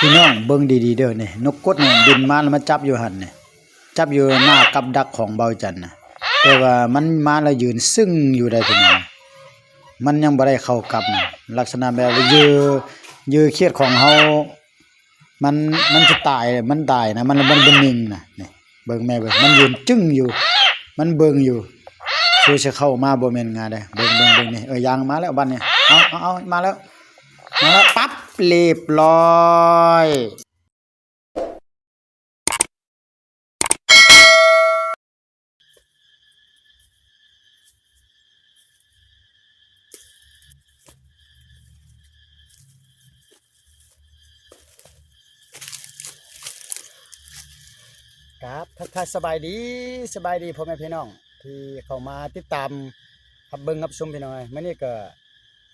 ພີ່ນ້ອງເບິ່ງດີໆເດີນີ້ ນົກກົດນີ້ບິນມາແລ້ວມາຈັບຢູ່ຫັ້ນນີ້ ຈັບຢູ່ໜ້າກັບດັກຂອງເບົາຈັນນະ ແຕ່ວ່າມັນມາແລ້ວຢືນຊຶ້ງຢູ່ໃດ໋ພີ່ນ້ອງ ມັນຍັງບໍ່ໄດ້ເຂົ້າກັບນະ ລັກສະນະແບບເຫຍື່ອ ເຫຍື່ອຂຽດຂອງເຮົາ ມັນ ມັນຊິຕາຍ ມັນຕາຍນະ ມັນ ມັນບໍ່ນິ່ງນະ ນີ້ ເບິ່ງແມ່ເບິ່ງ ມັນຢືນຈຶ້ງຢູ່ ມັນເບິ່ງຢູ່ ຄືຊິເຂົ້າມາບໍ່ແມ່ນງ່າຍເດ້ ເບິ່ງ ເບິ່ງ ເບິ່ງນີ້ ເອີ ຍ່າງມາແລ້ວບັດນີ້ ເອົາ ເອົາ ເອົາ ມາແລ້ວ ມາແລ້ວ ປັບ ລຽບລ້ອຍ. ກາບທັກທາຍສະບາຍດີ ສະບາຍດີພໍ່ແມ່ພີ່ນ້ອງທີ່ເຂົ້າມາຕິດຕາມຮັບເບິ່ງຮັບຊົມພີ່ນ້ອງເອີຍ ມື້ນີ້ກໍ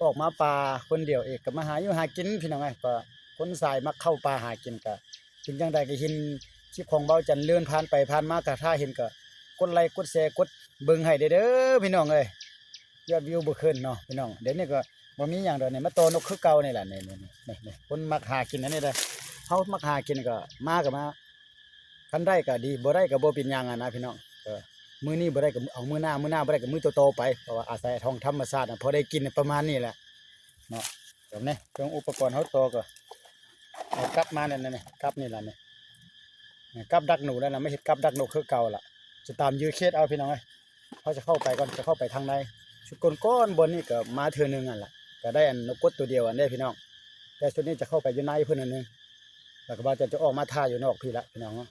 ອອກມາປ່າຄົນດຽວເອກ ກໍມາຫາຢູ່ຫາກິນພີ່ນ້ອງເອີຍ ກໍຄົນສາຍມັກເຂົ້າປ່າຫາກິນ ກໍເປັນຈັ່ງໃດກໍເຫັນຄລິບຂອງເບົາຈັນເລື່ອນຜ່ານໄປຜ່ານມາ ກໍຖ້າເຫັນກໍກົດໄລກົດແຊກົດເບິ່ງໃຫ້ແດ່ເດີພີ່ນ້ອງເອີຍ ຍອດວິວບໍ່ຂຶ້ນເນາະພີ່ນ້ອງ ດຽວນີ້ກໍ ບໍ່ມີຫຍັງດອກນີ້ ມາຕໍ່ນົກຄືເກົ່ານີ້ແຫຼະ ນີ້ໆໆ ຄົນມັກຫາກິນອັນນີ້ເດີ ເຮົາມັກຫາກິນກໍມາກໍມາ ຄັນໄດ້ກໍດີ ບໍ່ໄດ້ກໍບໍ່ເປັນຫຍັງຫັ້ນນະພີ່ນ້ອງ ເອີ ມື້ນີ້ບໍ່ໄດ້ກໍເອົາມື້ໜ້າ ມື້ໜ້າບໍ່ໄດ້ກໍມື້ຕໍ່ໆໄປ ເພາະວ່າອາໄສຂອງທຳມະຊາດນະ ພໍໄດ້ກິນປະມານນີ້ແຫຼະເນາະ ແບບນີ້ເຄື່ອງອຸປະກອນເຮົາຕໍ່ກໍເອົາກັບມາແນວນີ້ ກັບນີ້ລະນີ້ ກັບດັກໜູແລ້ວນະ ມາເຮັດກັບດັກນົກຄືເກົ່າລະ ຈະຕາມຢືເຂດເອົາພີ່ນ້ອງເອີຍ. ເຮົາຈະເຂົ້າໄປກ່ອນ ຈະເຂົ້າໄປທາງໃນ ຊຸດກ່ອນໆບ່ອນນີ້ກໍມາເທື່ອໜຶ່ງຫັ້ນລະ ກໍໄດ້ອັນນົກກົດໂຕດຽວຫັ້ນເດ້ພີ່ນ້ອງ ແຕ່ຊຸດນີ້ຈະເຂົ້າໄປຢູ່ໃນເພິ່ນໜ້ອຍໜຶ່ງ ແລ້ວກໍວ່າຈະ ຈະອອກມາຖ້າຢູ່ນອກພີ້ລະພີ່ນ້ອງເນາະ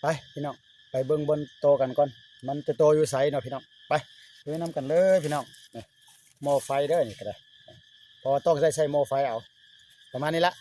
ໄປພີ່ນ້ອງ ໄປເບິ່ງບ່ອນຕໍ່ກັນກ່ອນ ມັນຈະຕໍ່ຢູ່ໃສເນາະພີ່ນ້ອງ ໄປ ໄປນຳກັນເລີຍພີ່ນ້ອງ ນີ້ໝໍ້ໄຟເດີນີ້ກໍໄດ້ ເພາະວ່າຕ້ອງໃຊ້ ໃຊ້ໝໍ້ໄຟເອົາ ປະມານນີ້ລະ.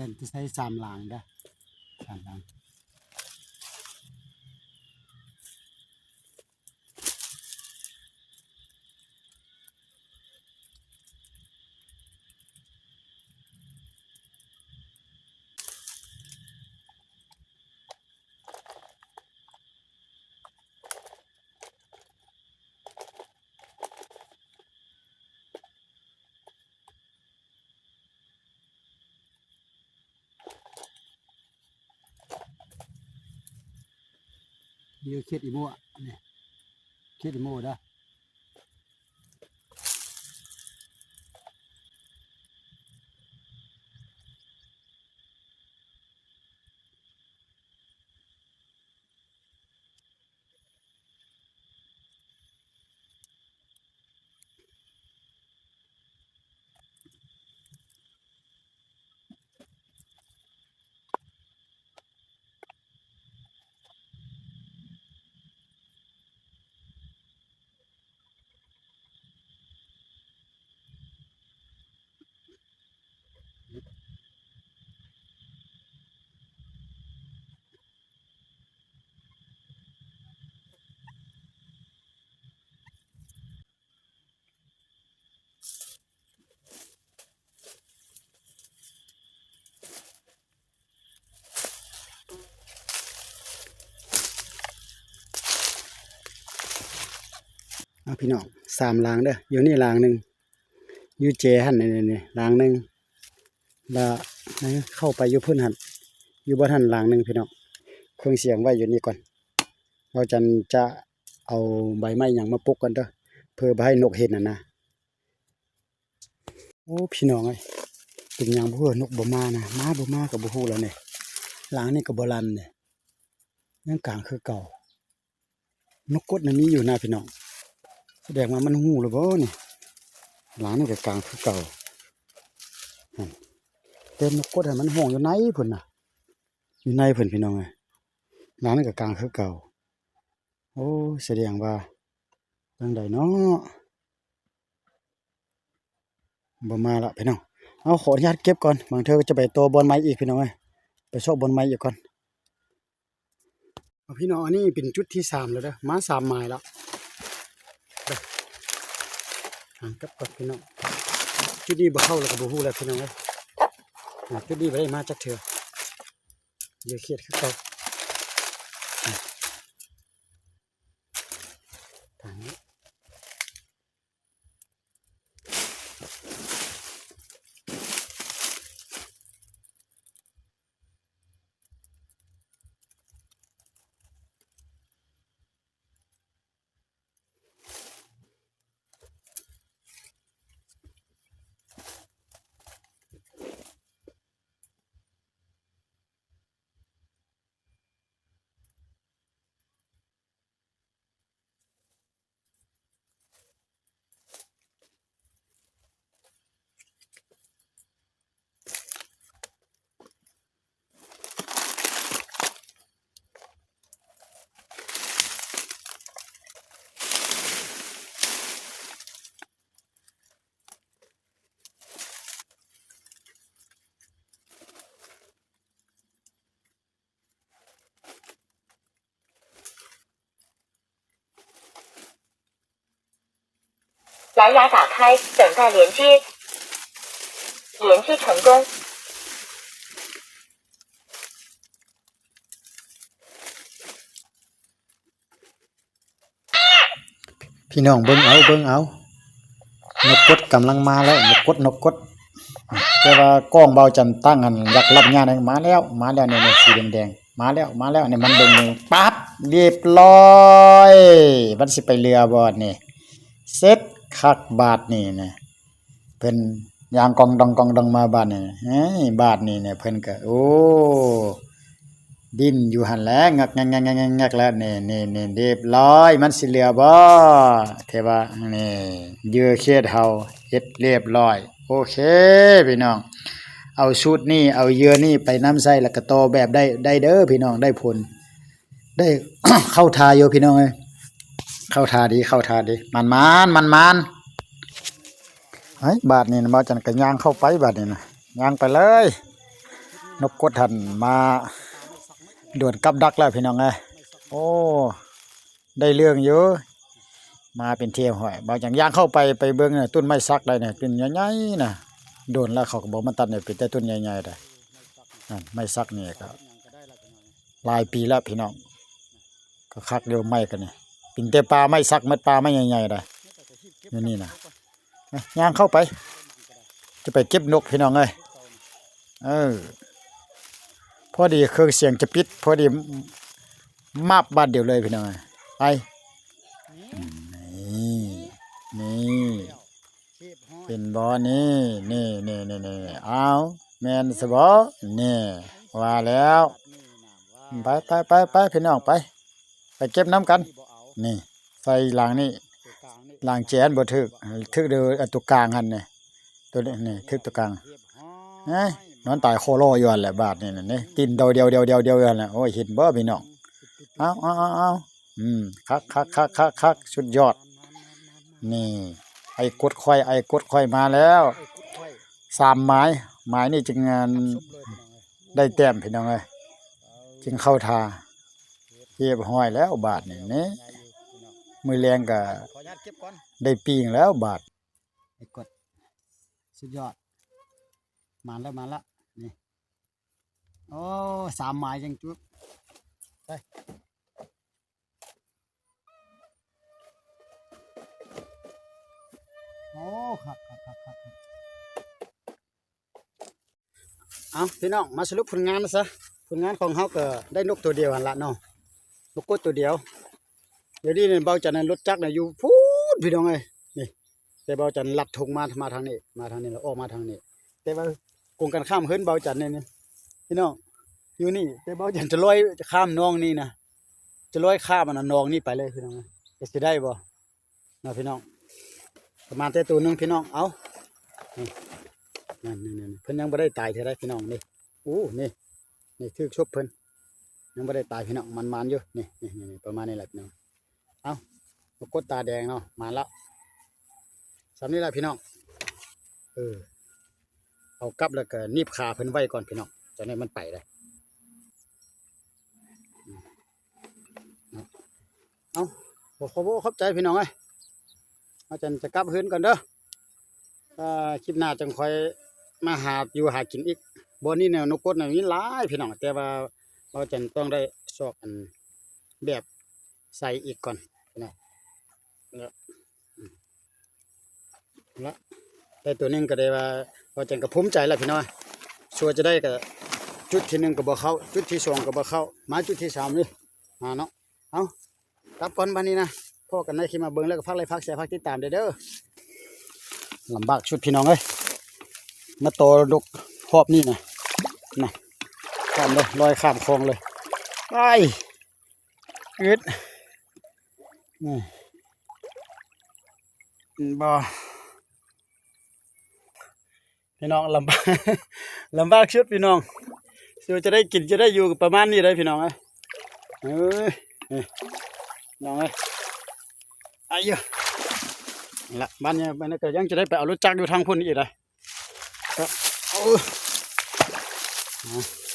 ແຕ່ນຈະໃຊ້ສາມລາງເດີ ສາມລາງ. ຢູ່ເຂດອີໂມະນີ້ ເຂດອີໂມະເດີ. ເອົາພີ່ນ້ອງ ສາມລາງເດີ ຢູ່ນີ້ລາງໜຶ່ງ ຢູ່ເຈຫັ້ນ ນີ້ໆ ລາງໜຶ່ງ ລະເຂົ້າໄປຢູ່ພຸ້ນຫັ້ນ ຢູ່ບ່ອນຫັ້ນລາງໜຶ່ງພີ່ນ້ອງ ເຄື່ອງສຽງໄວ້ຢູ່ນີ້ກ່ອນ ເຮົາຈັ່ງຈະເອົາໃບໄມ້ຫຍັງມາປົກກ່ອນເດີ ເພື່ອບໍ່ໃຫ້ນົກເຫັນຫັ້ນນະ. ໂອ້ ພີ່ນ້ອງເອີຍ ເປັນຫຍັງບໍ່ຮູ້ ນົກບໍ່ມານະ ມາບໍ່ມາກໍບໍ່ຮູ້ແລ້ວນີ້ ຫຼັງນີ້ກໍບໍ່ລັ່ນເດ້ ຍັງກາງຄືເກົ່າ ນົກກົດນະມີຢູ່ນະພີ່ນ້ອງ ສະແດງວ່າມັນຮູ້ແລ້ວບໍ່ນີ້ ຫຼັງນີ້ກໍກາງຄືເກົ່າ ແຕ່ນົກກົດຫັ້ນມັນຮ້ອງຢູ່ໃນພຸ້ນນະ ຢູ່ໃນພຸ້ນພີ່ນ້ອງເອີຍ ຫຼັງນີ້ກໍກາງຄືເກົ່າ ໂອ້ ສະແດງວ່າຈັ່ງໃດເນາະ. ບໍ່ມາລະພີ່ນ້ອງ ເອົາ ຂໍອະນຸຍາດເກັບກ່ອນ ບາງເທື່ອກໍຈະໄປຕໍ່ບ່ອນໃໝ່ອີກພີ່ນ້ອງເອີຍ ໄປຊອກບ່ອນໃໝ່ອີກກ່ອນ. ເອົາ ພີ່ນ້ອງ ອັນນີ້ເປັນຈຸດທີສາມແລ້ວເດີ ມາສາມໝາຍແລ້ວ. ຫາກັບກ່ອນພີ່ນ້ອງ ຈຸດນີ້ບໍ່ເຂົ້າແລ້ວກໍບໍ່ຮູ້ແລ້ວພີ່ນ້ອງເອີຍ. ຈຸດນີ້ບໍ່ໄດ້ມາຈັກເທື່ອ ເຫຼືອເຂດຄືເກົ່າ ທາງນີ້. 蓝牙打开，等待连接。连接成功。 ພີ່ນ້ອງເບິ່ງເອົາ ເບິ່ງເອົາ ນົກກົດກຳລັງມາແລ້ວ ນົກກົດ ນົກກົດ. ແຕ່ວ່າກ້ອງບ່າວຈັນຕັ້ງຫັ້ນຢາກລັບຍາດ ມາແລ້ວ ມາແລ້ວ ນີ້ໆ ສີແດງໆ ມາແລ້ວ ມາແລ້ວ. ນີ້ມັນເບິ່ງ ປັບ ຮຽບຮ້ອຍ ມັນຊິໄປເຫຼືອບໍ່ນີ້? ເສັດຄັກບາດນີ້ນະ. ເພິ່ນຍ່າງກ່ອງດອງ ກ່ອງດອງມາບາດນີ້ ເຮີ້ຍ ບາດນີ້ນະ ເພິ່ນກະ ໂອ້ ດີ້ນຢູ່ຫັ້ນແຫຼະ ງຶກໆໆໆແລ້ວ ນີ້ໆໆ ຮຽບຮ້ອຍ ມັນຊິເຫຼືອບໍ່? ແຕ່ວ່າ ນີ້ ເຫຍື່ອເຂດເຮົາເຮັດຮຽບຮ້ອຍ. ໂອເຄ ພີ່ນ້ອງ ເອົາສູດນີ້ ເອົາເຫຍື່ອນີ້ໄປນຳໃຊ້ ແລ້ວກະຕໍ່ແບບໄດ້ ໄດ້ເດີພີ່ນ້ອງ ໄດ້ຜົນ. ໄດ້ ເຂົ້າທ່າຢູ່ພີ່ນ້ອງເອີຍ ເຂົ້າທ່າດີ ເຂົ້າທ່າດີ ໝານໆ ໝານໆ. ເຮີ້ຍ ບາດນີ້ນະ ບ່າວຈັນກະຍ່າງເຂົ້າໄປບາດນີ້ນະ ຍ່າງໄປເລີຍ. ນົກກົດຫັ້ນມາດວນກັບດັກແລ້ວພີ່ນ້ອງເອີຍ. ໂອ້ ໄດ້ເລື່ອງຢູ່ ມາເປັນທີ່ຮຽບຮ້ອຍ. ບ່າວຈັນຍ່າງເຂົ້າໄປ ໄປເບິ່ງນະ ຕົ້ນໄມ້ສັກໄດ໋ນະ ຕົ້ນໃຫຍ່ໆນະ ດົນແລ້ວເຂົາກໍບໍ່ມາຕັດນີ້ ເປັນແຕ່ຕົ້ນໃຫຍ່ໆໄດ໋. ນັ້ນ ໄມ້ສັກນີ້ກໍ ຫຼາຍປີແລ້ວພີ່ນ້ອງ ກໍຄັກຢູ່ໄມ້ກັນນີ້ ເປັນແຕ່ປ່າໄມ້ສັກໝົດ ປ່າໄມ້ໃຫຍ່ໆໄດ໋ ຢູ່ນີ້ນະ. ຍ່າງເຂົ້າໄປ ຈະໄປເກັບນົກພີ່ນ້ອງເອີຍ. ເອີ ພໍດີເຄື່ອງສຽງຈະປິດ ພໍດີ ມາບບາດດຽວເລີຍພີ່ນ້ອງເອີຍ. ໄປ ນີ້ ນີ້ ເຫັນບໍ່? ນີ້ ນີ້ ນີ້ ນີ້ ນີ້ ອ້າວ ແມ່ນຊະບໍ? ນີ້ ວ່າແລ້ວ ໄປ ໄປ ໄປ ໄປ ພີ່ນ້ອງ ໄປ ໄປເກັບນຳກັນ. ນີ້ ໃສ່ຫຼັງນີ້ ຫຼັງແຈນບໍ່ຖືກ ຖືກເດີ ອັນຕົວກາງຫັ້ນນີ້ ຕົວນີ້ ນີ້ ຖືກຕົວກາງ. ເຮີ້ຍ ນອນຕາຍຄໍລໍຢູ່ຫັ້ນແຫຼະ ບາດນີ້ນະ ຕີນດຽວໆໆຢູ່ຫັ້ນແຫຼະ. ໂອ້ຍ ເຫັນບໍ່ພີ່ນ້ອງ? ເອົາ ເອົາ ເອົາ ເອົາ ອືມ ຄັກໆໆໆ ສຸດຍອດ. ນີ້ ໄອ້ກົດຂ້ອຍ ໄອ້ກົດຂ້ອຍມາແລ້ວ ສາມໝາຍ ໝາຍນີ້ຈຶ່ງ ອັນ ໄດ້ແຕ້ມພີ່ນ້ອງເອີຍ ຈຶ່ງເຂົ້າທ່າ. ຮຽບຮ້ອຍແລ້ວບາດນີ້ ນີ້ ມື້ແລງກະໄດ້ປີ້ງແລ້ວບາດ. ໄອ້ກົດ ສຸດຍອດ ໝານແລ້ວ ໝານແລ້ວ ນີ້. ໂອ້ ສາມໝາຍຈັ່ງຈຸດ ໄປ. ໂອ້ ຄັກໆໆໆໆ. ເອົາ ພີ່ນ້ອງ ມາສະຫຼຸບຜົນງານຊະ. ຜົນງານຂອງເຮົາກໍໄດ້ນົກຕົວດຽວຫັ້ນລະເນາະ ນົກກົດຕົວດຽວ. ດຽວນີ້ເບົາຈັນລົດຈັກນະຢູ່ພຸ້ນ ພີ່ນ້ອງເອີຍ ນີ້. ແຕ່ເບົາຈັນລັດທົ່ງມາ ມາທາງນີ້ ມາທາງນີ້ ແລ້ວອອກມາທາງນີ້. ແຕ່ວ່າກົງກັນຂ້າມເຮືອນເບົາຈັນນີ້ ນີ້ ພີ່ນ້ອງ ຢູ່ນີ້. ແຕ່ເບົາຈັນຈະລອຍຂ້າມໜອງນີ້ນະ ຈະລອຍຂ້າມອັນນະ ໜອງນີ້ໄປເລີຍ ພີ່ນ້ອງເອີຍ. ຈະຊິໄດ້ບໍ່ເນາະ ພີ່ນ້ອງ? ປະມານແຕ່ໂຕໜຶ່ງ ພີ່ນ້ອງ. ເອົາ ນີ້ ນັ້ນ ນີ້ ນີ້ ເພິ່ນຍັງບໍ່ໄດ້ຕາຍເທື່ອໃດ ພີ່ນ້ອງ. ນີ້ ໂອ້ ນີ້ ນີ້ຖືກສົບເພິ່ນ ຍັງບໍ່ໄດ້ຕາຍ ພີ່ນ້ອງ. ໝານໆຢູ່ ນີ້ ນີ້ ນີ້ ປະມານນີ້ແຫຼະ ພີ່ນ້ອງ. ເອົາ ປາກົດຕາແດງເນາະ ມາແລ້ວ. ສ່ຳນີ້ແຫຼະພີ່ນ້ອງ ເອີ ໂ ເອົາກັບແລ້ວກໍໜີບຂາເພິ່ນໄວ້ກ່ອນພີ່ນ້ອງ ຈັ່ງໃດມັນໄປໄດ້. ເອົາ ຂໍຂອບອົກຂອບໃຈພີ່ນ້ອງເອີຍ ເຮົາຈັ່ງຈະກັບເຮືອນກ່ອນເດີ. ອ່າ ຄລິບໜ້າຈັ່ງຄ່ອຍມາຫາຢູ່ຫາກິນອີກ. ບ່ອນນີ້ແນວນົກກົດນະມີຫຼາຍພີ່ນ້ອງ ແຕ່ວ່າເຮົາຈັ່ງຕ້ອງໄດ້ຊອກອັນແບບໃສ່ອີກກ່ອນພີ່ນ້ອງ. ລະ ໄດ້ຕົວໜຶ່ງກໍໄດ້ວ່າ ວ່າຈັ່ງກໍພູມໃຈລະພີ່ນ້ອງ. ຊົ່ວຈະໄດ້ກໍຈຸດທີໜຶ່ງກໍບໍ່ເຂົ້າ ຈຸດທີສອງກໍບໍ່ເຂົ້າ ມາຈຸດທີສາມນີ້ ມາເນາະ. ເອົາ ກັບກ່ອນບາດນີ້ນະ ພໍ້ກັນໃນຄລິບໜ້າ ເບິ່ງແລ້ວກໍຝາກໄລ້ ຝາກແຊ ຝາກຕິດຕາມແດ່ເດີ. ລຳບາກສຸດພີ່ນ້ອງເອີຍ ມາຕໍ່ດົກຮອບນີ້ນະ ນະ ຂ້າມເລີຍ ລອຍຂ້າມຄອງເລີຍ ໄປ ອຶດ ນີ້ ເຫັນບໍ່ ພີ່ນ້ອງ ລຳບາກ ລຳບາກສຸດພີ່ນ້ອງ. ຊິຈະໄດ້ກິນຈະໄດ້ຢູ່ປະມານນີ້ໄດ໋ພີ່ນ້ອງເອີຍ. ເອີຍ ນີ້ພີ່ນ້ອງເອີຍ ອາຍ ລະ ບາດນີ້ ບາດນີ້ກໍຍັງຈະໄດ້ໄປເອົາລົດຈັກຢູ່ທາງພຸ້ນອີກໄດ໋. ກໍ ເອົາ ອາ